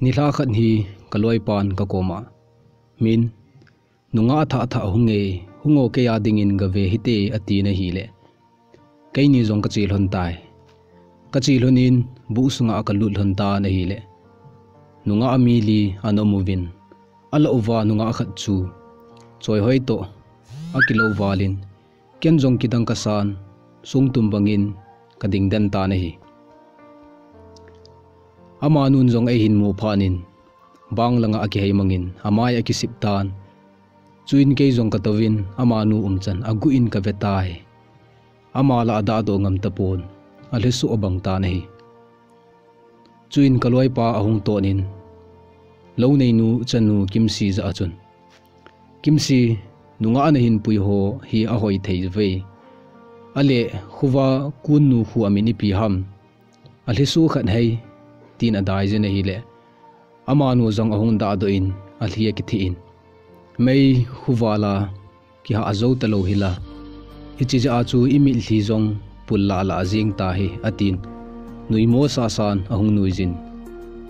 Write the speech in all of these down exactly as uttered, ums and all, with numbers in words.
Nilhah khat hi kaloipan kakoma, "Min, nungah athah thah hung e, hung o, keiya dingin gave hite," atin ahile, keini jong kache lhon tai. Kache lhonin buh sunga kalut lhon tan ahile, nungah mi li ana um uvin, alah uva nungah khat chu Choihoi toh akilou valin, ken jong kidang kasan, songtum bangin kading den tan ahi. Amanun jong eihin mu phatnin, bang langa akihei mangin, amai akisip tan. Chuin kei jong katouvin, amanu umchan aguh in kave tai. Ama la adahdoh ngam tapon, alhisoh abang tan ahi. Chuin kaloipa ahung tonin, lou neinu chanu Kimsi jah a chun, "Kimsi, nungah nahin pui ho hi ahoi thei ve. Ale, khuva kunnu khu amin ipi ham? Alhisoh khat hei," tin adai jin ahile, amanu jong ahung dahdoh in, alhi akithih in, "Mei, khuva la kihah jou talou hila, hiche jah a chu imitlhi jong pul lah lah jeng tahi," atin, nuimo sahsan ahung nuijin.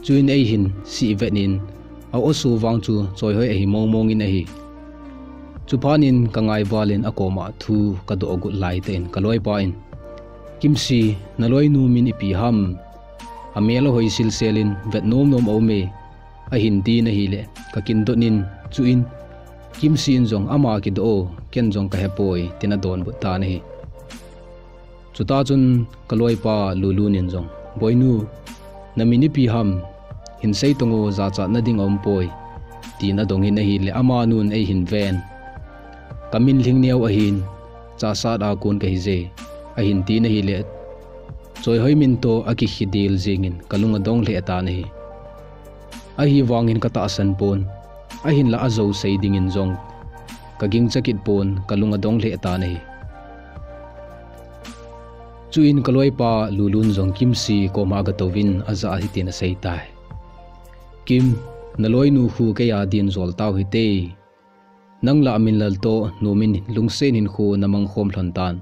Chuin eihin sih vetnin, a-o suvang chu Choihoi ahi mongmong in ahi. Chuphatnin kangai valin akoma thu kadoh agot laitah in kaloipa in, "Kimsi, naloinu min ipi ham? Amel ahoi silselin vet nomnom aume," ahin tin ahile, kakin dotnin, chuin Kimsi in jong, "Ama kidoh o, ken jong kahepoi," tin adonbut tan ahi. Chuta chun kaloipa Lulun in jong, "Boinu, namin ipi ham? Hin sei tong o, jachatna ding aumpoi," tin adongin ahile, amanun eihin ven, "Kamin Lhingneo ahin, Chahsat a kon kahije," ahin tin ahile, Choihoi min toh akikhidel jengin kalung adong lheh tan ahi. Ahivangin katahsan pon, ahinla ajou sei dingin jong kagingcha kit pon, kalung adong lheh tan ahi. Chuin kaloipa Lulun jong Kimsi koma agatouvin ajah a hitin asei tai, "Kim, naloinu khu keiya din jol tau hite. Nang lah Minlal toh nomin lungset hinkho namang khom lhon tan.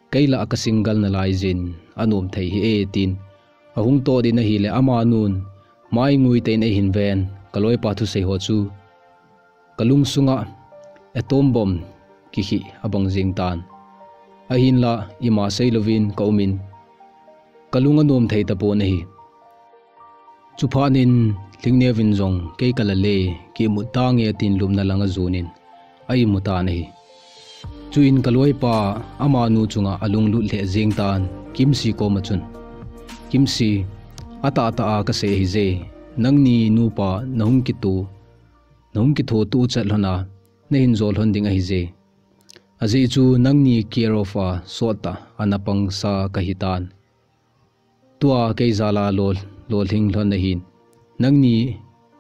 Kei lah ka single nalai jin anom thei hih e," tin ahung tot in ahile, amanun mai ngui tah in eihin ven, kaloipa thusei ho chu kalung sunga atom bomb kikhih abang jeng tan. Ahinla ima seilouvin kaumin, kalung anom thei tapon ahi. Chuphatnin Lhingneovin jong, "Kei kala le, kimu tange," tin lupna lang ajonin aimu tan ahi. Chuin kaloipa amanu chunga alunglut lheh jeng tan Kimsi koma chun, "Kimsi, atahtah a kasei ahije, nangni nupa nahung kitoh, nahung kithotuh chat lhon a, nahin jol lhon ding ahije. Ajeh chu nangni care of a sottah a napangsa kahitan. Tua kei jal a lo, lolhing lhon nahin, nangni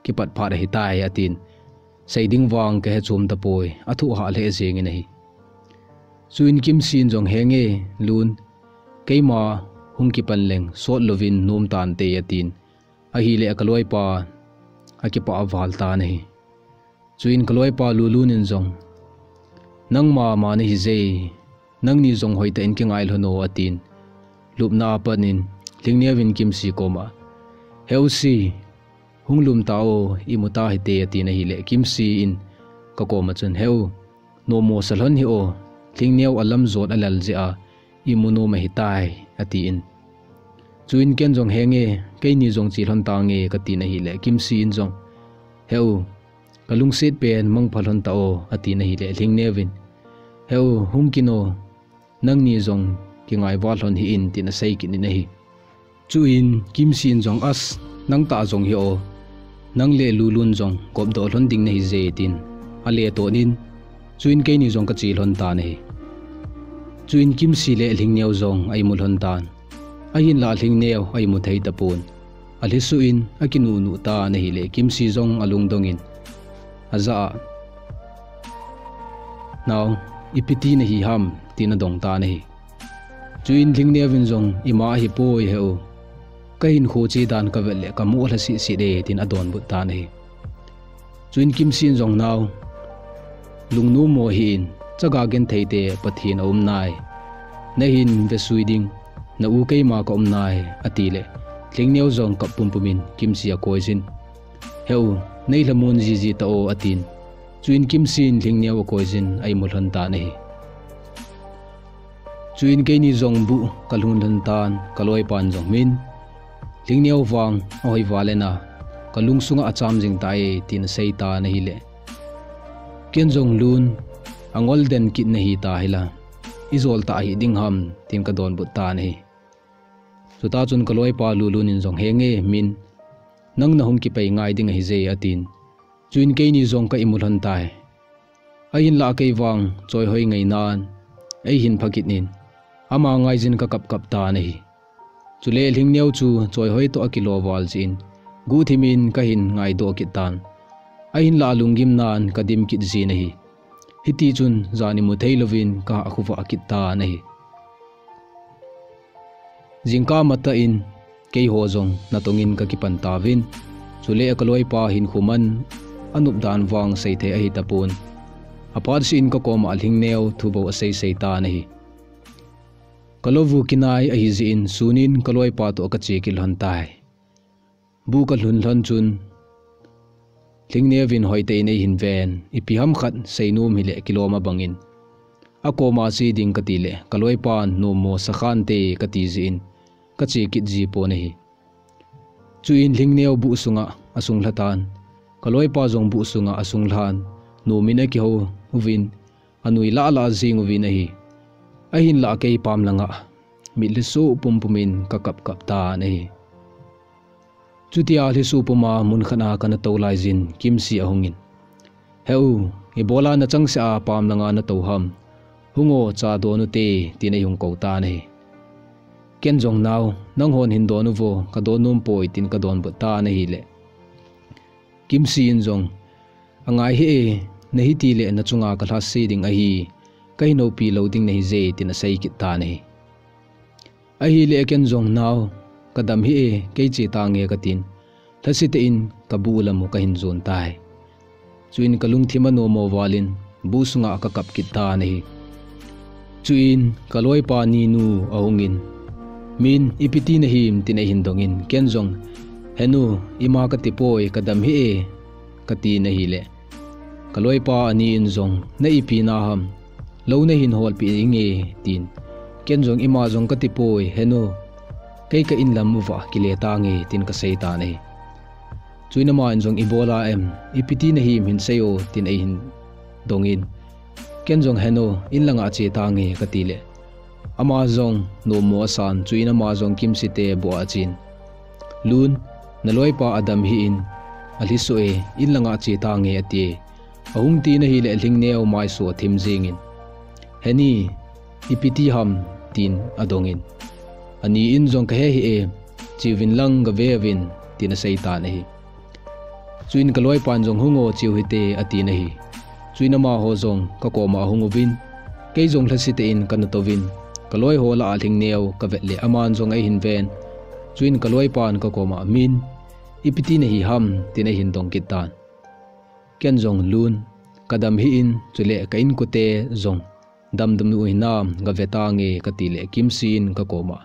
kipat phat ahitai," atin. Sei ding vang kahe chom tapoi, athoh hah lheh jengin ahi. Chuin Kimsi in jong, "Henge, Lun, keima hung kipan leng sot louvin nom tante," atin. Ahile kaloipa akipah val tan ahi. Chuin kaloipa Lulun in jong, "Nangma ma nahije, nangni jong hoitah in kingai lhon o," atin. Lupna apat in Lhingneovin Kimsi koma, "Heu si, hung lum ta o, imu ta hite," atin ahile, Kimsi in kakoma chun, "Heu, nomo sa lhon hih o, Lhingneo alam jot alal jeh a imu nom ahitai," atin. Chuin ken jong, "Henge, keini jong che lhon tange," katin ahile, Kimsi in jong, "Heu, kalungset pen mangpha lhon ta o," atin ahile, Lhingneovin, "Heu, hung kin o, nangni jong kingai val lhon hih in," tin asei kit in ahi. Chuin Kimsi in jong, "As, nangtah jong hih o, nang le Lulun jong kopdoh lhon ding nahije," tin ale tot in, chuin keini jong kache lhon tan ahi. Chuin Kimsi le Lhingneo jong aimu lhon tan. Ahinla Lhingneo aimu thei tapon. Alhi suh in akinuhnuh tan ahile, Kimsi jong alungdong in ajah a, "Nao, ipi ti nahi ham?" tin adong tan ahi. Chuin Lhingneovin jong, "Ima ahipoi, heu, kahinkho che dan kavet le kamoh lha sihsih e," tin adonbut tan ahi. Chuin Kimsi in jong, "Nao, lungnom mo hih in, chaga genthei te Pathen aum nai. Nahin vesui ding, na u keima kaum nai," atile, Lhingneo jong kap pumpum in Kimsi akoi jin, "Heu, nei lhamon jiji ta o," atin. Chuin Kimsi in Lhingneo akoi jin a imu lhon tan ahi. Chuin keini jong buh ka lhun lhon tan, ka loipan jong, "Min, Lhingneo vang ahoi val e na, ka lung sunga acham jing ta e," tin asei tan ahile, ken jong, "Lun, angol den kit nahi ta hila, ijol ta ahi ding ham?" tin ka donbut tan ahi. Chuta chun ka loipa Lulun in jong, "Henge Min, nang nahung kipai ngai ding ahi je," atin. Chuin keini jong ka imu lhon tai. Ahinlah kei vang choihoi ngainan eihin pha kit in, ama ngai jin ka kap kap tan ahi. Chule Lhingneo chu choihoi toh akilo val jeh in, guhthim in kahin ngaidoh kit tan. Ahinlah lunggim nan ka dim kit jin ahi. Hiti chun jan imu thei louvin ka hahkhuh vah kit tan ahi. Jingkah matah in keiho jong natong in ka kipan tauvin. Chule ka loipa hinkho man anop dan vang seithei ahi tapon. Aphat seh in ka koma Lhingneo thu bou asei sei tan ahi. Ka lou u kinai ahi jeh in sun in ka loipa toh ka che kit lhon tai. Buh ka lhun lhon chun Lhingneo in hoitah in eihin ven, ipi ham khat seinom hileh kilom abang in, akoma che ding kati leh ka loipan nommo sa khante kati jeh in ka che kit ji pon ahi. Chuin Lhingneo buh sunga asung lha tan, ka loipa jong buh sunga asung lhan, nom in akihou uvin, anui lah lah jing uvin ahi. Ahinlah kei pam langa mitlhi suh pumpum in ka kap kap tan ahi. Chutia lhi suh puma mun khat a ka nato lai jin Kimsi ahung in, "Heu, ibola nachangseh a pam langa nato ham? Hung o, cha don u te," tin eihung kou tan ahi. Ken jong, "Nao, nanghon hin don uvo, ka don nom poi," tin ka donbut tan ahile, Kimsi in jong, "Angai hih e, nahi tileh nachunga ka lhase ding ahi, kahin houpi lou ding nahi je," tin asei kit tan ahi. Ahileh ken jong, "Nao, ka dam hih e, kei che tange," katin, lhase tah in ka buh lam u kahin jon tai. Chuin ka lungthim anommo val in buh sunga ka kap kit tan ahi. Chuin ka loipa ni nu ahung in, "Min, ipi ti nahim?" tin eihin dong in, ken jong, "Henu, ima kati poi, ka dam hih e," katin ahile, ka loipa ani in jong, "Na ipi na ham? Lou nahin holpeh inge," tin. Ken jong, "Ima jong kati poi, henu, kei ka in lam uva kile tange," tin ka sei tan ahi. Chuin ama in jong, "Ibola em, ipi ti nahim, hin sei o," tin eihin dong in, ken jong, "Henu, in langa che tange," kati leh, ama jong nommo asan, chuin ama jong Kimsi te buh a achen, "Lun, na loipa adam hih in, alhi suh e, in langa che tange," ati e. Ahung tin ahileh Lhingneo maisu athim jing in, "Heni, ipi ti ham?" tin adong in, ani in jong, "Ka he hih e, cheuvin lang gave uvin," tin asei tan ahi. Chuin ka loipan jong, "Hung o, cheu hite," atin ahi. Chuin amaho jong ka koma ahung uvin, kei jong lhase tah in ka nato uvin, ka loi ho lah a Lhingneo ka vet leh aman jong eihin ven. Chuin ka loipan ka koma, "Min, ipi ti nahi ham?" tin eihin dong kit tan. Ken jong, "Lun, ka dam hih in, chuleh ka inkote jong damdam u hinam, gave tange," kati leh Kimsi in ka koma,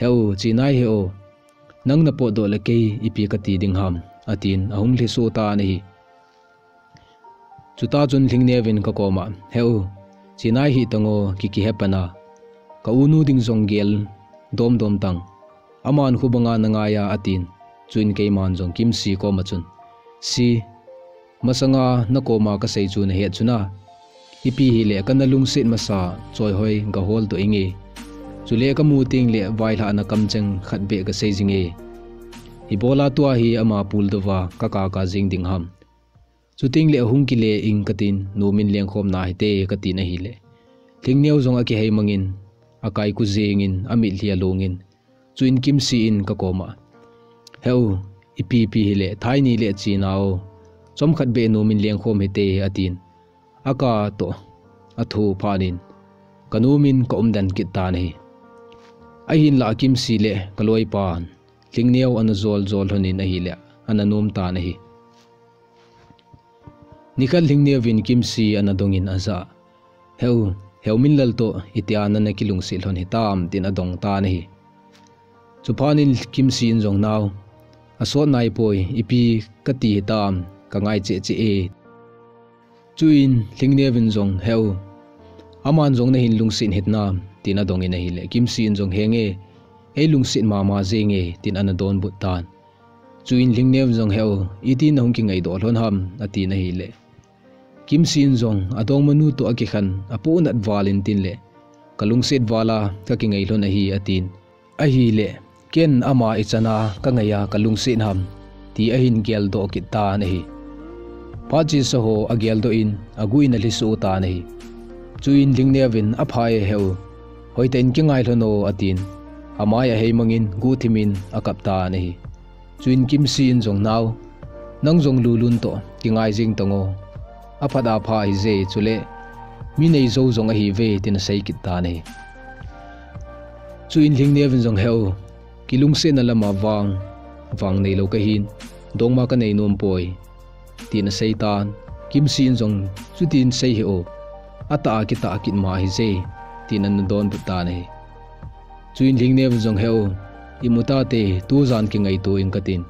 "Heu, che nai hih o, nang napotdoh leh kei ipi kati ding ham?" atin ahung lhi suh tan ahi. Chuta chun Lhingneo in ka koma, "Heu, che nai hih tang o, ki kihe pan a, ka unu ding jong gel domdom tang, aman khu banga nangai a," atin. Chuin keiman jong Kimsi koma chun, "Si, masanga na koma ka sei chu nahet chu na. Ipi hileh ka nalungset masa choihoi gahol doh inge. Chuleh ka mu teng leh vailhahna kamcheng khat beh ka sei jinge. Ibola tua hi ama puldou va ka kaka jing ding ham? Chuteng leh hung kile ing katin, nom in lengkhom na hite," katin ahileh, Lhingneo jong akihei mang in, akai ku jing in, amitlhi along in, chuin Kimsi in ka koma, "Heu, ipi pi hileh, thaini leh che na o, chomkhat beh nom in lengkhom hite," atin, aka toh athu phat in, ka nom in ka umden kit tan ahi. Ahinlah Kimsi leh ka loipan Lhingneo ana jol jol lhon in ahileh, ana nom tan ahi. Nikhat Lhingneo in Kimsi ana dong in ajah, "Heu, Heuminlal toh itia nana kilungset lhon hitam?" tin adong tan ahi. Chuphat in Kimsi in jong, "Nao, asot naipoi, ipi kati hitam, kangai cheh cheh e." Chuin Lhingneo in jong, "Heu, aman jong nahin lungset hih nam?" tin adong in ahile, Kimsi in jong, "Henge, eilungset mama jenge," tin ana donbut tan. Chuin Lhingneo in jong, "Heu, itin nahung kingaidoh lhon ham?" atin ahile, Kimsi in jong adongmanu toh akikhen apohnat val in tin le, "Kalungset val a kakingai lhon ahi," atin. Ahile, "Ken ama ichan a kangai a kalungset ham?" ti ahin geldoh kit tan ahi. Phat chesa ho ageldoh in aguh in alhiso tan ahi. Chuin Lhingneo in, "Apha e heu, hoitah in kingai lhon o," atin. Amai ahei mang in guhthim in akap tan ahi. Chuin Kimsi in jong, "Nao, nang jong Lulun toh kingai jing tan o. Aphat apha ahije, chule mi neijou jong ahiuve," tin asei kit tan ahi. Chuin Lhingneo in jong, "Heu, kilungsetna lam a vang, vang neilou kahin, dongma kanei nompoi," tin asei tan. Kimsi in jong, "Chutin sei hih o, atah a kitah kit ma ahije," tin ana donbut tan ahi. Chuin Lhingneo in jong, "Heu, imu tate, tujan kingaito ing katin,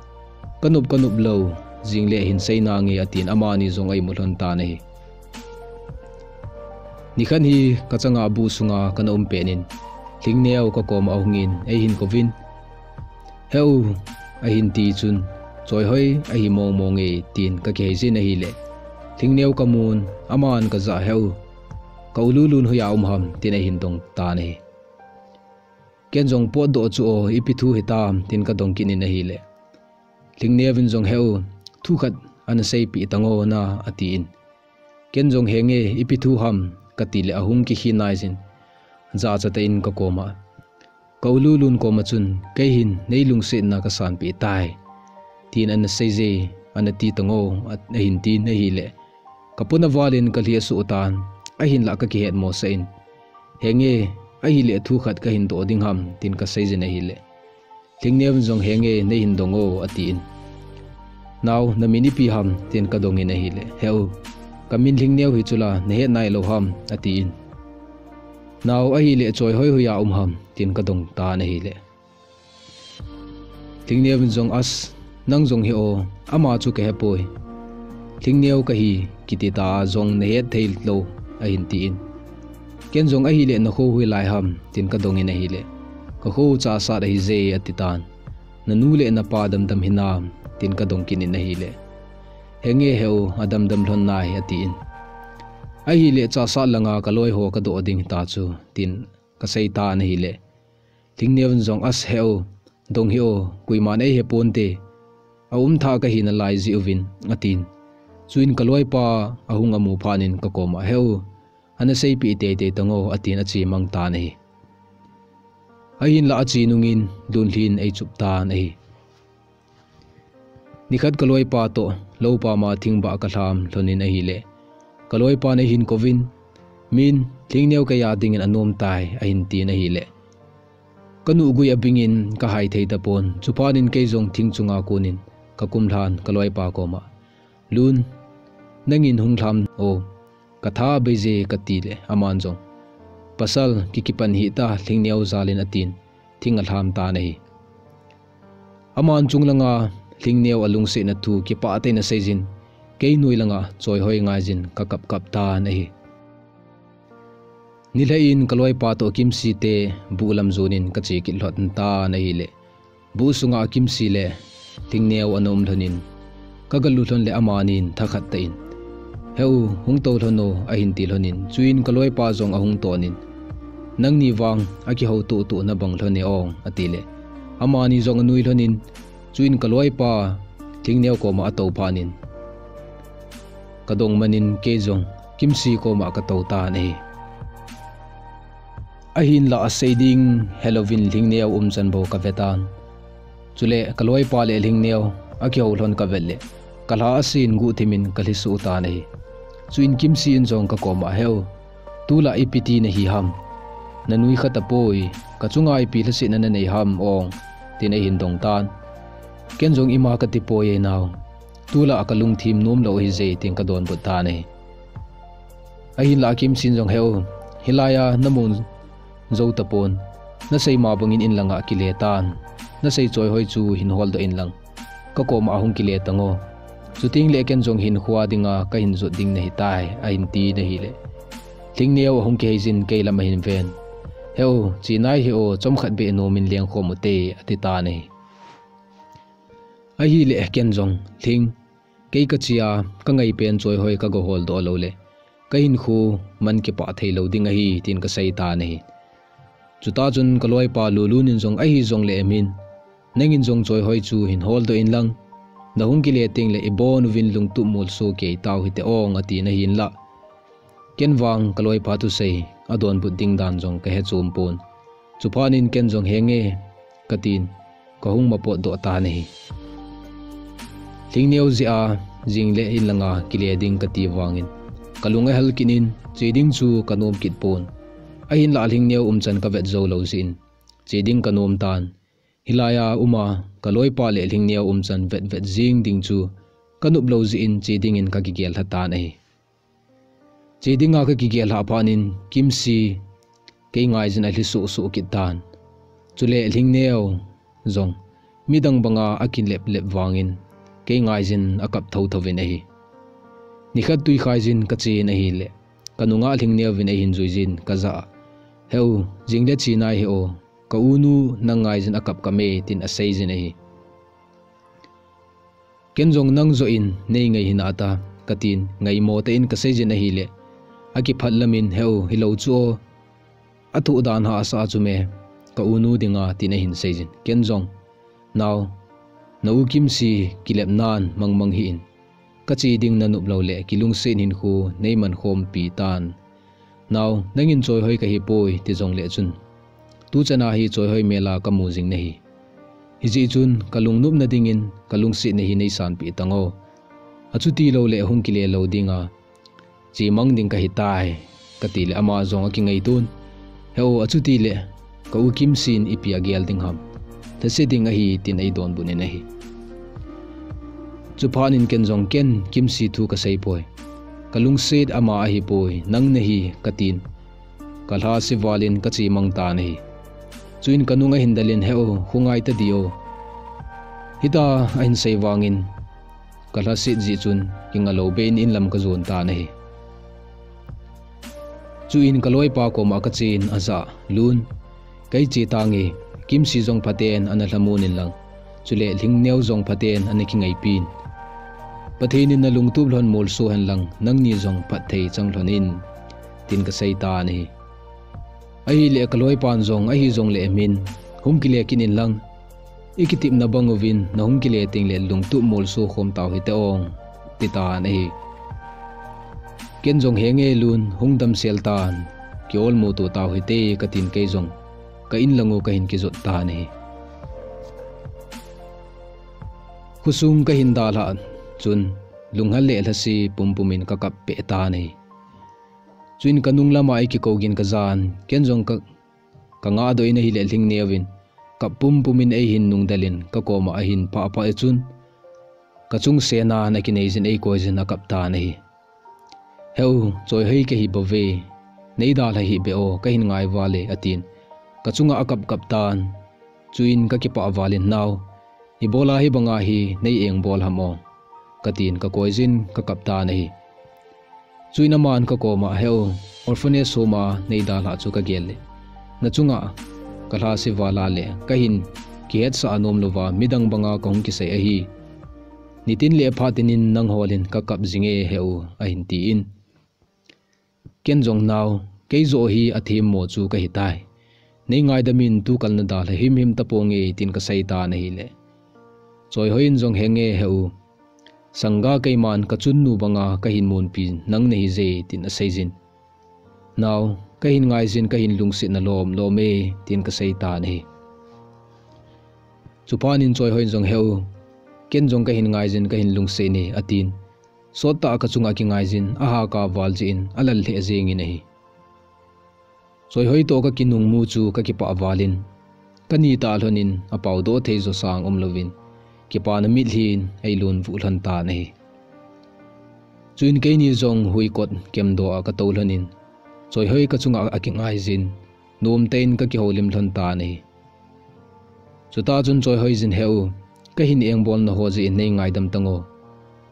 kanop kanop lou jing le hin sei nange," atin, amani jong aimu lhon tan ahi. Nikhat hi kachang a buh sunga kana um pet in, Lhingneo kakoma ahung in eihin kouvin, "Heu," ahin ti chun, "Choihoi ahi mong mong e," tin kakihei jin ahile, Lhingneo kamun, aman kajah, "Heu, ka u Lulun hoiya um ham?" tin ahin dong tan ahi. Ken jong, "Potdoh chu o, ipi thu hitam?" tin kadong kit in ahile, Lhingneo in jong, "Heu, thu khat ana seipeh tan o na," atin. Ken jong, "Henge, ipi thu ham?" kati le ahung kikhin nai jin, jachat tah in kakoma, "Ka u Lulun koma chun kei hin neilungsetna kasanpeh tai, tin ana seije, ana ti tan o," ahin tin ahile, kapona val in kalhi asuh tan, ahinlah kakihet mosah in, "Henge, ahile thu khat kahin doh ding ham?" tin kasei jin ahile, Lhingneo in jong, "Henge, neihin dong o," atin. "Nao, namin ipi ham?" tin kadong in ahile, "Heu, kamin Lhingneo hi chula, nahet nailou ham?" atin. "Nao, ahile Choihoi hoiya um ham?" tin kadong tan ahile, Lhingneo in jong, "As, nang jong hi o, ama chu kahepoi. Lhingneo kahi kiti ta jong nahet theilou," ahin tin. Ken jong, "Ahile nakho hoilai ham?" tin kadong in ahile, "Kakho Chahsat ahije," ati tan. "Nanu le napa damdam hinam?" tin kadong kit in ahile, "Henge heu, adamdam lhon nai," atin. "Ahile Chahsat langa kaloi ho kadoh ding hita chu," tin kasei tan ahile, Lhingneo in jong, "As heu, dong hih o, koiman eiheponte, aumthah kahi nalai jeh uvin," atin. Chuin kaloipa ahung amu phat in kakoma, "Heu, ana seipeh teitei tan o," atin ache mang tan ahi. Ahinlah ache nungin lunlhin eichup tan ahi. Nikhat kaloipa toh lou pam a thingbah kalham lhon in ahile, kaloipan eihin kouvin, "Min, Lhingneo keiya dingin anom tai," ahin tin ahile, kanuh gui abing in kahai thei tapon. Chuphat in kei jong thing chunga konin kakum lhan kaloipa koma, "Lun, nangin hung lham o, katha beije," kati le aman jong, "Pasal, kikipan hih ta, Lhingneo jal in," atin, thing alham tan ahi. Aman chunglanga Lhingneo alungsetna thu kipah tah in asei jin, kei noi langa Choihoi ngai jin kakap kap tan ahi. Nilhah in kaloipa toh Kimsi te buh lam jon in kache kit lhon tan ahile, buh sunga Kimsi le Lhingneo ana um lhon in, kagalut lhon le amanin thakhat tah in, "Heu, hung tou lhon o," ahin ti lhon in, chuin kaloipa jong ahung ton in, "Nangni vang akihou tuh tuh nabang lhon e ong," ati le, amani jong anui lhon in, chuin kaloipa Lhingneo koma atou phat in, kadong man in kei jong Kimsi koma katou tan ahi. Ahinlah asei ding helouvin Lhingneo umchan bou kave tan. Chule kaloipa le Lhingneo akihou lhon kavet le, kalha asen guhthim in kalhi suh tan ahi. Chuin Kimsi in jong kakoma, "Heu, tulai ipi ti nahi ham? Nanui kha tapoi, kachunga ipi lhasetna nanei ham ong," tin eihin dong tan. Ken jong, "Ima kati poi e nao, tulai kalungthim nomlou ahije," tin kadonbut tan ahi. Ahinlah Kimsi in jong, "Heu, hilai a namun jou tapon, nasei ma bangin in langa kile tan. Nasei Choihoi chu hin holdoh in lang, ka koma ahung kile tan o. Chuteng le ken jong hinkhoa dinga kahin jot ding nahitai, ahin ti in ahile, Lhingneo ahung kihei jin kei lam ahin ven. He u, chenai he o, chomkhat beh nom in lengkhom u te, ati tan ahi. Ahile ken jong, Lhing, kei kache a, ka ngaipen Choihoi kaga holdoh lou le, ka hinkho man kipah thei lou ding ahi, tin kasei tan ahi. Chuta chun ka loipa Lulun in jong ahi jongle amin, nangin jong Choihoi chu hin holdoh in lang, nahung kile teng le ibon uvin lungtup molso kei tau hite ong, ati in ahin la. Ken vang ka loipa thusei adonbut ding dan jong kahe chom pon. Chuphat in ken jong henge, katin, kahung mapot doh tan ahi. Lhingneo jeh a jing le in langa kile ding kati vangin, kalung ahel kit in, che ding chu kanom kit pon. Ahinla Lhingneo umchan kavet jou lou jeh in, che ding kanom tan. Hilai a uma ka loipa le Lhingneo umchan vetvet jing ding chu kanop lou jeh in che dingin kakigel lha tan ahi. Che dinga kakigel lhah phat in Kimsi kei ngaijin alhi sohsoh kit tan. Chule Lhingneo jong midang banga akileplep vangin kei ngaijin akap thotho in ahi. Nikhat tuikhai jin kachen ahile, kanunga Lhingneo vin eihin jui jin kajah a, He u, jing le chenai he o, ka unu nang ngaijin akap kap e, tin asei jin ahi. Ken jong nang joh in nei ngai hinam ata, katin, ngaimo tah in kasei jin ahile, akiphat lamin, He u, hilou chu o, athoh dan hahsa chu me, ka unu dinga, tin ahin sei jin. Ken jong, Nao, na u Kimsi kilepnan mangmang hih in, kache ding nanop lou le kilungset hinkho neiman khompi tan. Nao, nangin Choihoi kahipoi ti jongle chun, tuchan a hi Choihoi mel a kamu jing nahi. Hijeh chun kalungnopna dingin kalungsetna hi neisanpeh tan o. Achuti lou le hung kile lou dinga chemang ding kahitai, kati le ama jong akingaito in, He u, achuti le ka u Kimsi in ipi agel ding ham, lhase ding ahi, tin eidonbut in ahi. Chuphat in ken jong, Ken Kimsi thu kasei poi, kalungset ama ahipoi, nang nahi, katin, kalhase val in kachemang tan ahi. Chuin kanung ahin del in, He u, hungai ta di o, hita ahin sei vangin, kalhaset jeh chun kinga lou beh in inlam kajon tan ahi. Chuin ka loipa koma kachen, ajah a, Lun, kei che tange, Kimsi jong phaten ana lhamon in lang, chule Lhingneo jong phaten ana kingaipin, Pathen in nalungtup lhon molso hen lang, nangni jong phatthei chang lhon in, tin kasei tan ahi. Ahile ka loipan jong ahi jongle amin, hung kile kit in lang, ikitepna bang uvin nahung kile teng le lungtup molso khom tau hite ong, ti tan ahi. Ken jong, Henge Lun, hung damsel tan, kiolmo to tau hite, katin kei jong ka in lang u kahin kijot tan ahi. Khosung kahin dalhah chun lunghal le lhase pumpum in kakap peh tan ahi. Chuin kanung lama eikikou gin kajan, ken jong ka, kangah doh in ahile Lhingneo vin kap pumpum in eihin nungdel in kakoma ahin phah phah chun, kachung senan akinei jin eikoi jin akap tan ahi. He u, Choihoi kahi bouve, neidalha hih beh o, kahin ngai val e, atin, kachunga akap kap tan. Chuin kakipah val in, Nao, ibola hibanga hi nei engbol ham o, katin kakoi jin kakap tan ahi. Chuin aman kakoma, He u, orphanage home a neidalhah chu kagel le, nachunga kalhase val a le kahin kihetsah nom louva midang banga kahung kisei ahi. Nitin le phatin in nang hol in kakap jinge He u, ahin tin. Ken jong, Nao, keijoh hi athemmo chu kahitai, neingaidam in, tukal nadalha himhim taponge, tin kasei tan ahile, Choihoi in jong, Henge He u, sangga keiman kachunnu banga kahin munpi nang nahije, tin asei jin. Nao, kahin ngai jin, kahin lungsetna lom lom e, tin kasei tan ahi. Chuphat in Choihoi in jong, He u, ken jong kahin ngai jin, kahin lungset e, atin, sottah a kachunga akingai jin, ahaka val jeh in alal lheh jeng in ahi. Choihoi toh kakinungmu chu kakipah val in, kani tah lhon in apaodoh thei jo sang umlouvin, kipana mitlhi in eilunvuh lhon tan ahi. Chuin keini jong huikot kemdoh a katou lhon in, Choihoi kachunga akingai jin, nomtah in kakihoulim lhon tan ahi. Chuta chun Choihoiyin, "Heu, kahin engbolna ho jeh in nei ngaidam tang o.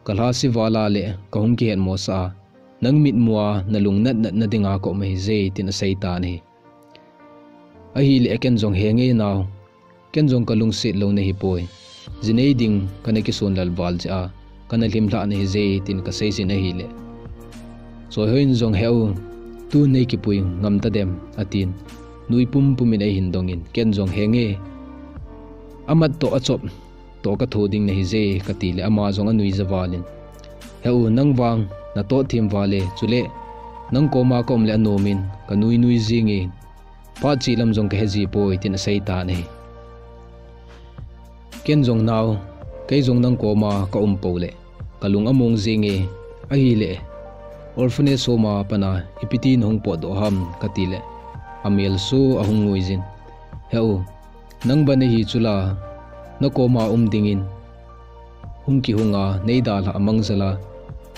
Kalhasi vala le kahung kihetmosah a, nang mitmua nalung natnat nadinga kaum ahi je," tin aseitan ahi. Ahile ken jong, "Henge nao, ken jong kalungset lou nahipoi. Jinei ding kana kisonlel val jeh a kana lhimlhah nahi je," tin kaseijin ahile, Choihoiyin jong, "Heu, tun nei kipui ngam tadem," atin, nui pumpum in eihin dongin, ken jong, "Henge, amat toh achop toh katho ding nahi je," katile ama jong anuija valin, "Heu, nang vang natot them vale, chule nang koma kaum le anom in kanui nui jinge, phat che lam jong kahe jipoi," tin aseitan ahi. Ken jong, "Nao, kei jong nang koma kaum pou le kalung among jinge, ahile orphanage home a pat a ipi tin nahung potdoh ham," katile amel so ahung nguijin, "Heu, nang bang nahi chula nakoma um dingin hung kihunga nei dalhah a mangjal a,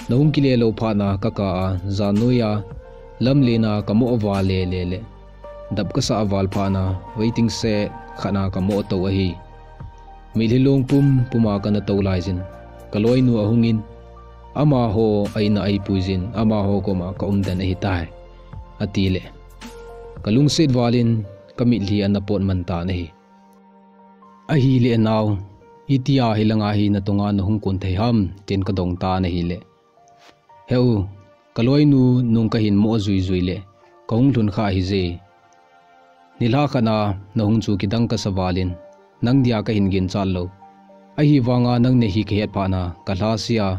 nahung kile lou phat a kakah a jan noiya lamlen a kamoh val le le le dap kasah val phat a waiting shed khat a kamoh tou ahi. Mitlhi long pumpum a kana tou laijin kaloinu ahungin amaho a in a eipuijin amaho koma kaum den ahitai," atile kalungset valin kamitlhi ana pot man tan ahi. "Ahile nao, itia hilanga hi natonga nahung kon thei ham?" tin kadong tan ahile, "Heu, kaloinu nung kahin moh juijui le kahung lhun kha ahi je. Nilhah khat a nahung chu kidang kasa valin nang dia kahin ginchat lou. Ahivanga nang nahi kahet phat a kalhasi a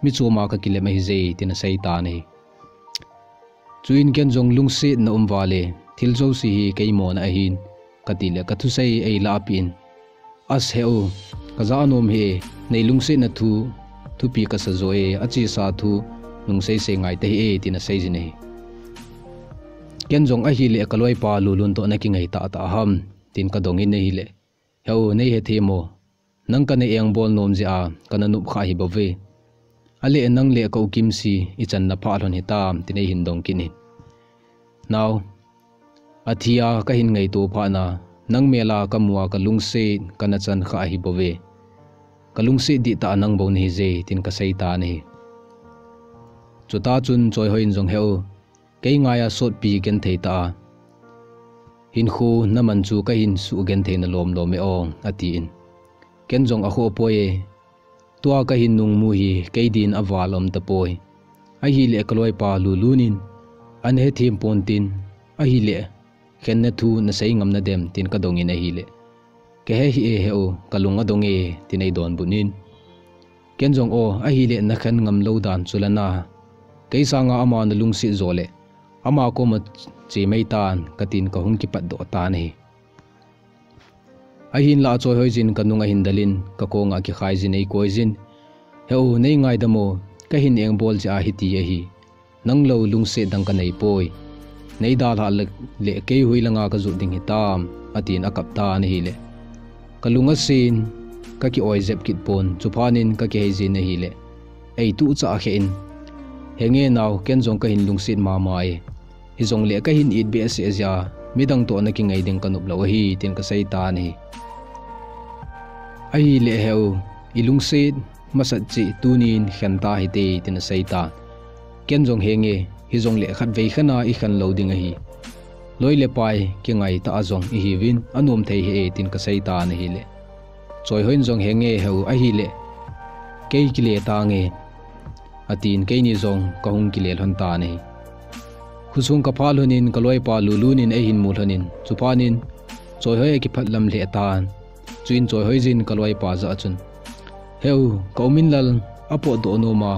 mi chom a kakilem ahi je," tin aseitan ahi. Chuin ken jong, "Lungset na um vale, thil jouse hi kei mona ahin," katile kathusei eilahpeh in, "As heu, kajah nom hih e, nei lungsetna thu thupi kasa jo e, achesa thu nung seisei ngai tahih e," tin aseijin ahi. Ken jong, "Ahile kaloipa Lulun toh nakingai tahtah ham?" tin kadongin ahile, "Heu, nei hethem o, nang kana engbol nom jeh a kana nop kha ahi bouve. Ahile nang le ka u Kimsi ichan naphah lhon hitam?" tin eihin dong kit in, "Nao, athi a kahin ngaito phat a nang mel a kamu a kalungset kana chan kha ahi bouve. Kalungset dihtah a nang bou nahi je," tin kaseitan ahi. Chuta chun Choihoiyin jong, "Heu, kei ngaia sotpi genthei tah a hinkho naman chu kahin sugenthei na lomlom e o," atin, ken jong, "Akhoh poi e, tua kahin nungmu hi kei din aval um tapoi. Ahile kaloipa Lulun in ana hethem ponte, ahile khenna thu nasei ngam nadem?" tin kadongin ahile, "Kahe hih e heu, kalung adong e," tin eidonbut in, ken jong, "O, ahile nakhen ngam lou dan chu la na, kei sanga ama nalungset jo le ama koma che mai tan," katin kahung kipatdoh tan ahi. Ahinlah Choihoiyin kanung ahin dalin kakonga kikhaijin eikoijin, "Heu, nei ngaidam o, kahin engbol jeh a hiti ahi. Nang lou lungset dang kanei poi. Nei dalhah le, le kei hoilanga kajot ding hitam?" atin akap tan ahile, kalung asen, kakioi jep kit pon, chuphat in kakiheijin ahile, eituhchah khen, "Henge nao, ken jong kahin lungset mama e. Hijongle kahin it behseh jeh a midang toh nakingai ding kanop lou ahi," tin kaseitan ahi. "Ahile heu, ilungset masat cheh tunin khen ta hite," tin aseitan, ken jong, "Henge, hijongle khatvei khen a ikhen lou ding ahi. Loi le pai kingai tah a jong ihiuvin anom thei hih e," tin kaseitan ahile, Choihoiyin jong, "Henge heu, ahile kei kile tange," atin keini jong kahung kile lhon tan ahi. Khosung kapha lhonin kaloipa Lulun in eihin mu lhonin, chuphat in Choihoi akiphatlam lheh tan. Chuin Choihoiyin kaloipa jah a chun, "Heu, ka u Minlal apotdoh noma,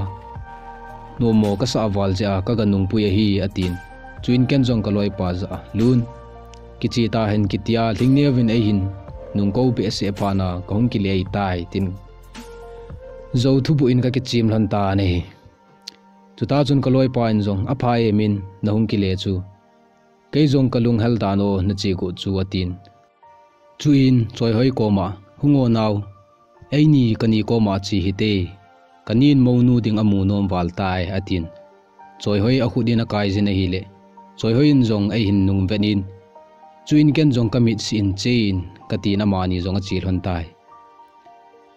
nommo kasah val jeh a kaga nungpui ahi," atin. Chuin ken jong kaloipa jah a, "Lun, kiche tahen," kitia lhingneuvin eihin nungkou behseh phat a kahung kile tai, tin jou thubuh in kakichem lhon tan ahi. Chuta chun kaloipa in jong, "Apha e Min, nahung kile chu. Kei jong kalunghel tan o, nache got chu," atin. Chuin Choihoi koma, "Hung o nao, eini kani koma che hite, kanin mounu ding amu nom val tai," atin. Choihoi akhut in akaijin ahile, Choihoi in jong eihin nungvet in, Chuin ken jong ka mit si in che in, ka tin amani jong a che lhon tai.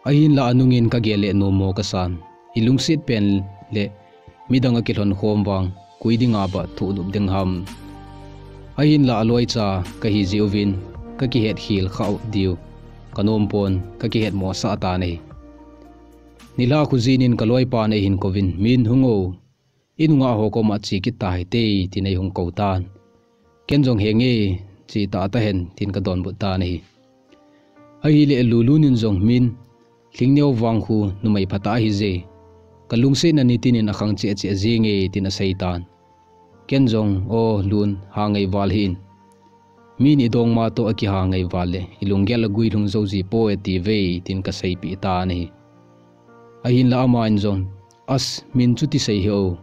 Ahinlah anungin ka gel le nuam mo ka san. I lungset pen le midang a kilhon khom vang, koi dinga ba thuh dup ding ham. Ahinlah a loicha ka hi jeh uvin, ka kihet khel kha diu ka nuam pon, ka kihet mo sa ta nei. Nilhah khu jinin ka loipan ei hin kouvin, "Min, hung o. I nungah ho koma che kit ta hite," tin ei hung kou tan. Ken jong, "He nge, che ta ta hen," tin ka donbut tan ahi. Ahileh Lulun in jong, "Min, Lhingneo vang khu numei phatah ahi je. Ka lungsetna nitin in a khang cheh cheh jenge," tin a sei tan. Ken jong, "O Lun, ha ngei val hih in. Min i dongma toh a kiha ngei val le, i lunggel a guilhung jou ji poi," ati ve, tin ka seipeh tan ahi. Ahinlah aman jong, "As, Min, chuti sei hih o.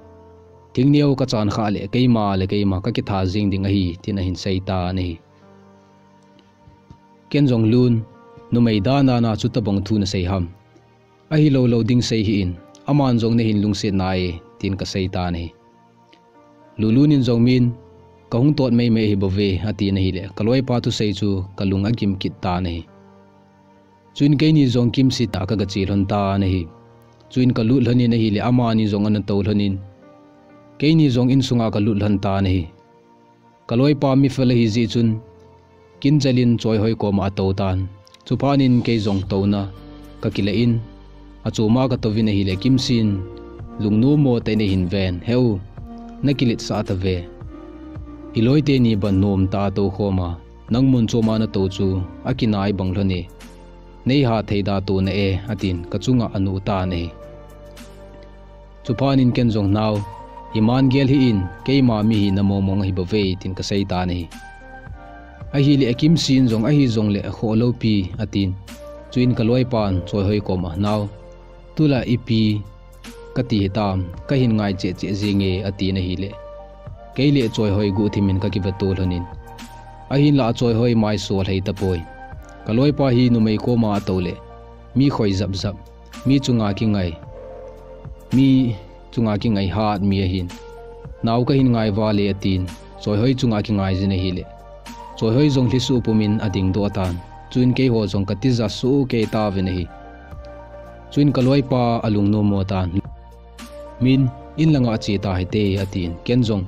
Lhingneo ka chan khah le, keima le keima ka kitha jing ding ahi," tin a hin sei tan ahi. Ken jong, "Lun, numei dan dan a chutabang thu na sei ham. Ahilou lou ding sei hih in, aman jong na hin lungset nai," tin ka sei tan ahi. Lulun in jong, "Min, ka hung tot mei mei ahi bou ve," ati na hileh, ka loipa thusei chu ka lung a gim kit tan ahi. Chuin keini jong Kimsi tah ka ga che lhon tan ahi. Chuin ka lut lhon in ahileh, amani jong ana tou lhon in, keini jong insunga ka lut lhon tan ahi. Ka loipa mifel ahi jeh chun, kinchel in Choihoi koma a tou tan. Chuphat in kei jong touna ka kila in, a choma ka touvin ahileh, Kimsin lungnom mo tah in a hin ven, "He u, na kiletsah ta ve. I loi teni ban nom tah a tou khom a, nang mun choma na tou chu a kinai bang lhon e. Nei hat thei da tuna e," atin ka chunga a nu tan ahi. Chuphat in ken jong, "Nao, iman gel hih in, keima mi hina mong mong ahi bou ve," tin ka sei tan ahi. Ahileh Kimsin jong, "Ahi jongleh a khoh lou pi," atin. Chuin ka loipan Choihoi koma, "Nao, tulai ipi ka ti hitam, ka hin ngai cheh cheh jenge," ati na hileh, kei le Choihoi guhthim in ka kiva to lhon in, ahinlah Choihoi mai so lhei tapoi. Ka loipa hi numei koma a tou leh mi khoi jap jap, mi chunga kingai, mi chunga kingai hat mi ahin. "Nao, ka hin ngai val e," atin. Choihoi chunga kingai jin ahileh, Choihoi jong lhisuh pum in a ding doh tan. Chuin keiho jong ka tija soh kei tauvin ahi. Chuin ka loipa a lungnom mo tan. "Min, in langa che ta hite," atin. Ken jong,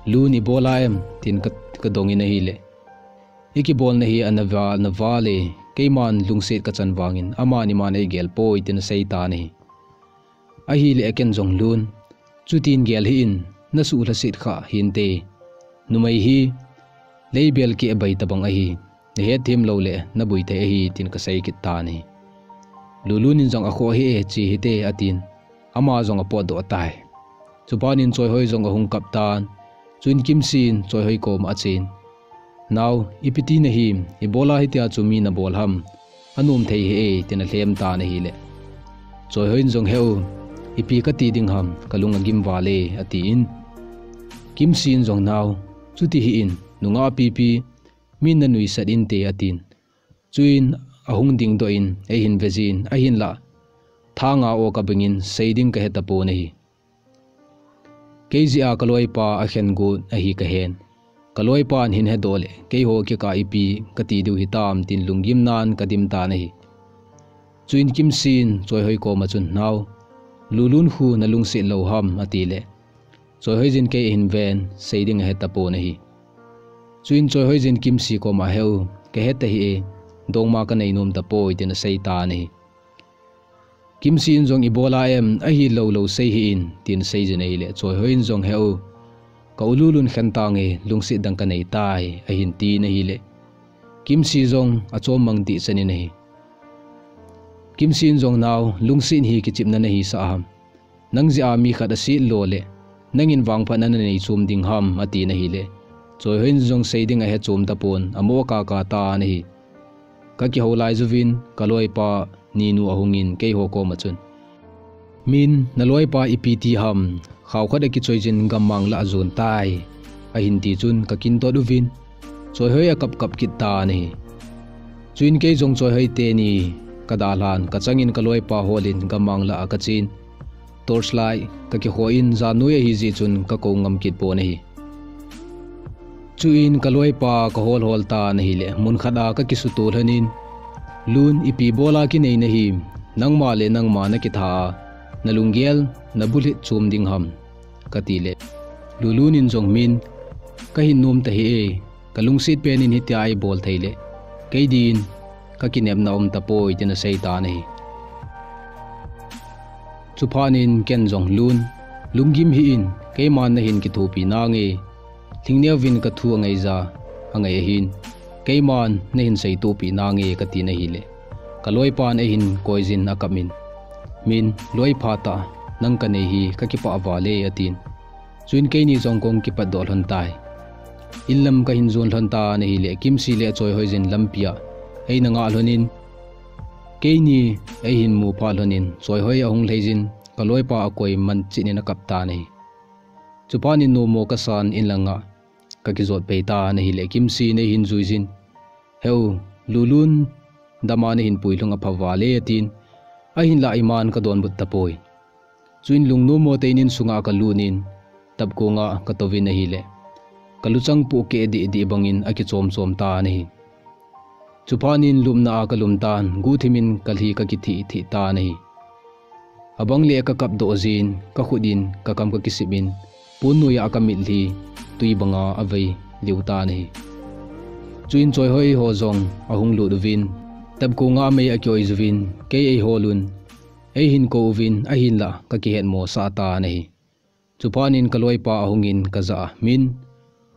"Lun, i bol a em?" tin ka, ka dong in ahileh, "I kibolna hi ana val, na val e, keiman lungset ka chan vangin, amani man ei gel poi," tin a sei tan ahi. Ahileh ken jong, "Lun, chutin gel hih in, na suh lhaset khah hinte. Numei hi leibel keh bai tabang ahi, na hetthem lou leh na bui thei ahi," tin ka sei kit tan ahi. Lulun in jong, "A khoh hih e, che hite," atin. Ama jong a potdoh tai. Chuphat in Choihoi jong a hung kap tan. Chuin Kimsin Choihoi koma a chen, "Nao, ipi ti na him, i bol a hitia chu mi na bol ham? A nom thei hih e," tin a lhem tan ahileh, Choihoi in jong, "He u, ipi ka ti ding ham, ka lung a gim val e," atin. Kimsin jong, "Nao, chuti hih in, nungah pipi, min na nuisat inte," atin. Chuin a hung ding doh in ei hin ve jin, ahinlah thanga o ka bingin sei ding ka he tapon ahi. Kei jeh a ka loipa a khen got ahi ka hen. Ka loipan hin hedoh leh, keiho kikah ipi ka ti diu hitam tin lunggim nan ka dim tan ahi. Chuin Kimsin Choihoi koma chun, "Nao, Lulun khu na lungset lou ham?" ati leh, Choihoi jin kei a hin ven, sei ding a he tapon ahi. Chuin Choihoi jin Kimsi koma, "He u, ka he ta hih e, dongma ka nei nom tapoi," tin a sei tan ahi. Kimsin jong, "I bol a em, ahilou lou sei hih in," tin a sei jin ahileh, Choihoi in jong, "He u, ka u Lulun khen tange, lungset dang ka nei tai," ahin tin ahileh, Kimsi jong a chom mang dih chan in ahi. Kimsin jong, "Nao, lungset hi kichepna na hisah ham? Nang jeh a mi khat a set lo leh, nangin vangphatna na nei chom ding ham?" ati na hileh, Choihoi in jong sei ding a he chom tapon, a mo kaka tan ahi. Ka kihou lai jouvin, ka loipa Ninu a hungin keiho koma chun, "Min, na loipa ipi ti ham, khao khat a kichoi jin gammang lah a jon tai," ahin ti chun ka kintot uvin, Choihoi a kap kap kit tan ahi. Chuin kei jong Choihoi teni ka dalhan, ka changin ka loipa holin gammang lah a ka chen. Torchlight ka kikhoh in, jan noi ahi jeh chun ka kou ngam kit pon ahi. Chuin kaloipa kahol hol tan ahile, mun khat a kakisuto lhonin, Lun, ipi bola kinei nahim, nangma le nangma nakitha a, nalunggel, nabulhit chom ding ham, kati le, Lulun in jong, Min, kahin nom tahih e, kalungset pen in hitia eibol thei le, kei din, kakinepna um tapoi, tin asei tan ahi. Chuphat in ken jong, Lun, lunggim hih in, keiman nahin kithopi nange, Lhingneuvin kathu angaija, angai ahin, keiman nahin seitohpi nange, katin ahile, kaloipan eihin koijin akap in, Min, loi pha tah, nang kanei hi kakipah val e, atin. Chuin keini jong kahung kipatdoh lhon tai. In lam kahin jon lhon tan ahile, Kimsi le Choihoi jin lampi a eina ngah lhonin, keini eihin mu phat lhonin, Choihoi ahung lheijin, kaloipa akoi man chet in akap tan ahi. Chuphat in nommo kasan in langa kakijot pei tan ahile, Kimsi in eihin juijin, Heu, Lulun, dama nahin pui lhung apha val e, atin, ahinlah iman kadonbut tapoi. Chuin lungnommo tah in insunga kalut in, tapkonga katouvin ahile, kaluchang pohkeh deh deh bangin akichom chom tan ahi. Chuphat in lupna a kalum tan, guhthimin kalhi kakithih thih tan ahi. Abang le kakapdoh jin, kakhut in kakam kakisip in, pon noiya kamitlhi tui banga avei liu tan ahi. Chuin Choihoi ho jong ahung lut uvin, tapkonga mei akioi juvin, kei eihol un, eihin kou uvin, ahinlah kakihetmosah tan ahi. Chuphat in kaloipa ahungin kajah a, Min,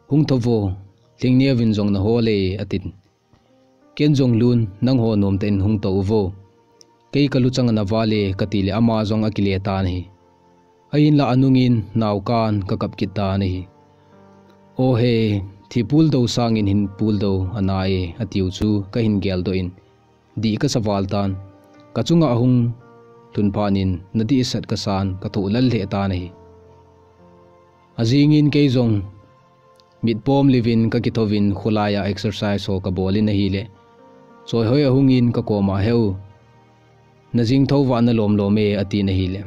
hung thou vo, Lhingneuvin jong nahol e, atin. Ken jong, Lun, nangho nomtah in hung tou uvo, kei kaluchang ana val e, kati le ama jong akile tan ahi. Ahinlah anungin naokan kakap kit tan ahi. O he, thi puldou sangin hin puldou ana e, atiu chu kahin geldoh in, dih kasa val tan. Kachunga ahung lhun phat in nadihsat kasan kathoh lal lheh tan ahi. Ajingin kei jong mit pom liuvin kakithouvin kholai a exercise ho kabol in ahile, Choihoi ahungin kakoma, Heu, najing thou vah nalom lom e, atin ahile,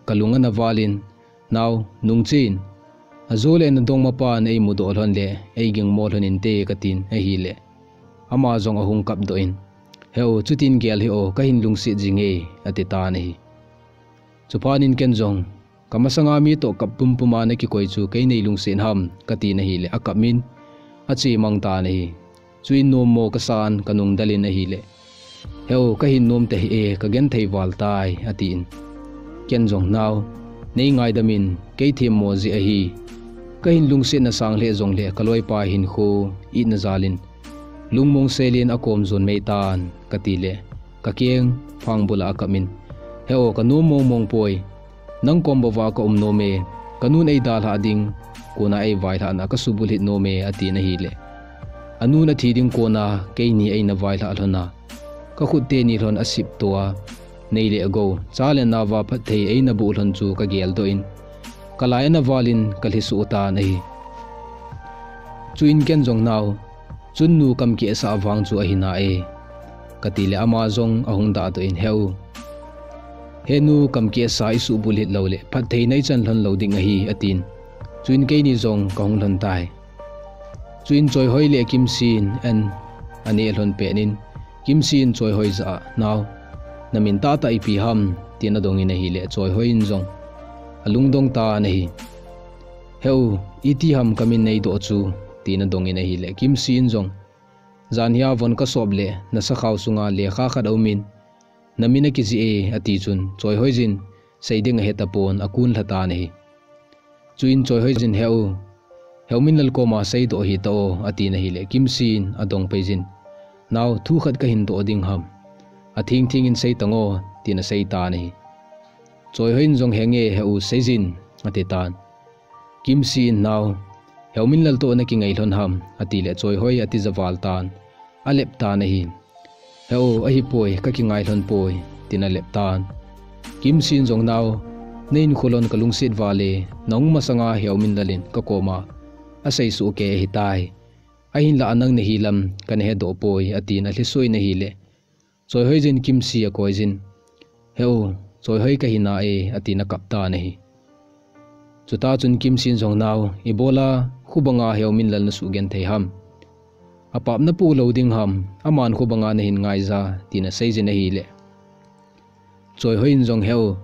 kalung ana val in, Nao, nungchen, ajo le nadongma pan eimudoh lhon le eigingmo lhon inte, katin ahile, ama jong ahung kapdoh in, Heu, chutin gel hih o, kahin lungset jing e, ati tan ahi. Chuphat in ken jong, Kamasanga mi toh kap pumpum a nakikoi chu kei neilungset ham, katin ahile, akap in, ache mang tan ahi. Chuin nommo kasan kanung del in ahile, Heu, kahin nom tahih e, kagenthei val tai, atin. Ken jong, Nao, neingaidam in, kei themmo jeh ahi. Kahin lungsetna sang lheh jongle kaloipa hinkho itna jal in, lungmong sel in akom jon mei tan, kati le, kakeng phang bula akap in, He o, kanom mong mong poi. Nang kom bou a kaum nom e, kanun eidalhah ding, kona eivailhahna kasubulhit nom e, atin ahile, anun athi ding kona keini eina vailhah lhon a, kakhut teni lhon asipto a, nei le gou, cha le nao a phatthei eina boh lhon chu kageldoh in, kalai ana val in kalhi suh tan ahi. Chuin ken jong, Nao, chun nu kamkehsa vang chu ahi nai, kati le ama jong ahung dahdoh in, Heu, he nu kamkehsa isuhbulhit lou le phattheina ichan lhon lou ding ahi, atin. Chuin keini jong kahung lhon tai. Chuin Choihoi le Kimsi in an aneh lhon pet in, Kimsi in Choihoi jah a, Nao, namin tahtah ipi ham, tin adong in ahile, Choihoi in jong alungdong tan ahi. Heu, iti ham kamin neidoh chu, tin adong in ahile, Kimsi in jong, Jan hia von kasop le nasakhao sunga lekha khat aumin, namin akijih e, ati chun, Choihoi jin sei ding ahe tapon, akun lha tan ahi. Chuin Choihoi jin, Heu, Heuminlal koma seidoh hita o, atin ahile, Kimsi in adong pei jin, Nao, thu khat kahin doh ding ham, atheng theng in sei tan o, tin asei tan ahi. Choihoi in jong, Henge, Heu, sei jin, ati tan. Kimsi in, Nao, Heuminlal toh nakingai lhon ham, atile, Choihoi atija val tan, alep tan ahi. Heu, ahipoi, kakingai lhon poi, tin alep tan. Kimsi in jong, Nao, nahinkho lhon kalungset val e, nahung masanga Heuminlal in kakoma asei soh kei ahitai. Ahinlah nang nahi lam kana hedoh poi, atin alhi suh in ahile, Choihoi jin Kimsi akoi jin, Heu, Choihoi kahi nai, atin akap tan ahi. Chuta chun Kimsi in jong, Nao, ibola khubanga Heuminlal nasugenthei ham? Apap napoh lou ding ham, aman khubanga nahin ngaija, tin aseijin ahile. Choihoi in jong, Heu,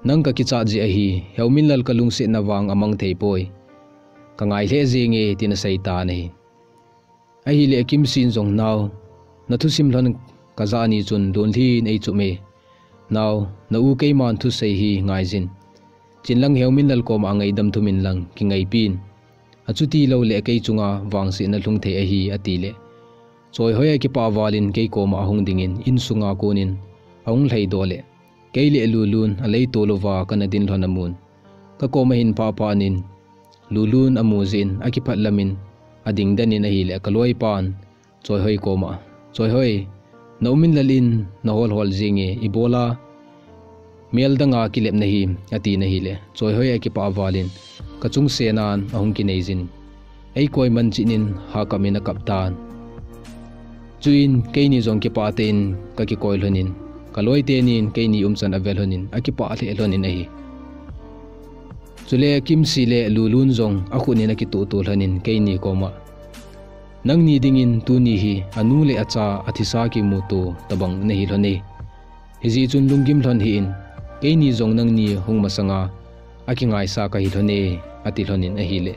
nang kakichat jeh ahi, Heuminlal kalungsetna vang amang theipoi. Kangai lheh jenge, tin aseitan ahi. Ahile Kimsi in jong, Nao, nathusim lhon kajah ni chun Lunlhin eichum e. Nao, na-u keiman thusei hi ngaijin. Chinlang Heuminlal koma ngaidam thumin lang kingaipin. Achuti loule kei chunga vangsetna lhung thei ahi, atile. Choihoi akipah valin kei koma ahung dingin insunga konin ahung lhaidoh le, kei le Lunlhin aleitol uva kana din lhon amun. Kakoma ahin phah phatnin, Lunlhin amu jeh in akiphat lamin adingden in ahile kaloipan Choihoi koma, Choihoi, na-u Minlal in nahol hol jenge, ibola mel danga kilep nahi, atin ahile. Choihoi akipah valin, kachung senan ahung kineijin, eikoi man chihnin hakap in akap tan. Chuin keini jong kipah tah in kakikoi lhonin, kaloi tenin keini umchan ave lhonin akipah lheh lhonin ahi. Chule Kimsi le Lunlhin jong akhutnin akituhtuh lhonin keini koma, nangni dingin tuni hi anu le acha athisa kimuto tobang nahi lhone. Hijeh chun lunggim lhon hih in, keini jong nangni hung masanga akingaisa kahi lhone, ati lhonin ahile.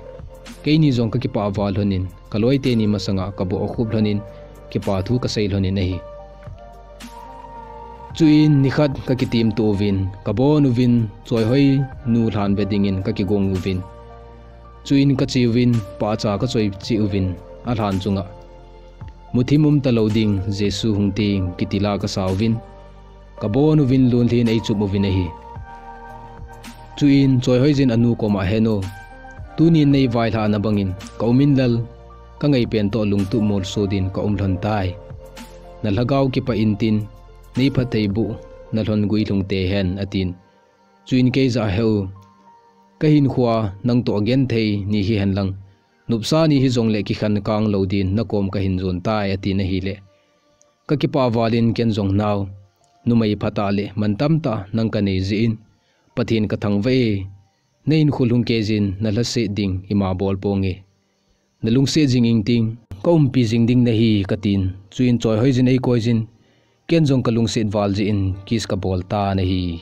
Keini jong kakipah val lhonin, kaloi teni masanga kaboh akhup lhonin, kipa thu kasei lhonin ahi. Chuin nikhat kakitimtuh uvin, kabon uvin, Choihoi nu lhan ve dingin kakigong uvin. Chuin kache uvin, pahcha kachoi cheh uvin, alhan chunga, muthim umta lou ding, Jesu hung teng, kiti la kasa uvin, kabon uvin, Lunlhin eichum uvin ahi. Chuin Choihoi jin anu koma, Henu, tunin neivailhahna bangin ka-u Minlal kangaipen toh lungtup molso din kaum lhon tai. Nalhagao kipah intin, neiphattheiboh nalhon guilhung tei hen, atin. Chuin kei jah, Heu, kahinkhoa nangtoh agenthei ni hihen lang, nopsa ni hijongle kikhen kang lou din nakom kahin jon tai, atin ahile. Kakipah valin ken jong, Nao, numei phatah le mantam tah nang kanei jeh in Pathen kathangvah e. Nahinkho lhung kei jin, nalhaset ding ima bol ponge. Nalungset jing ingting, kaumpi jing ding nahi, katin. Chuin Choihoi jin eikoi jin, ken jong kalungset val jeh in kiss kabol tan ahi.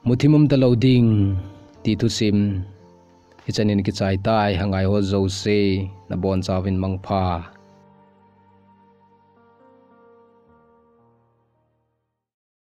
Muthim umta lou ding ti thusim hichan in kichai tai, hangaiho jouse nabonchauvin mangpha.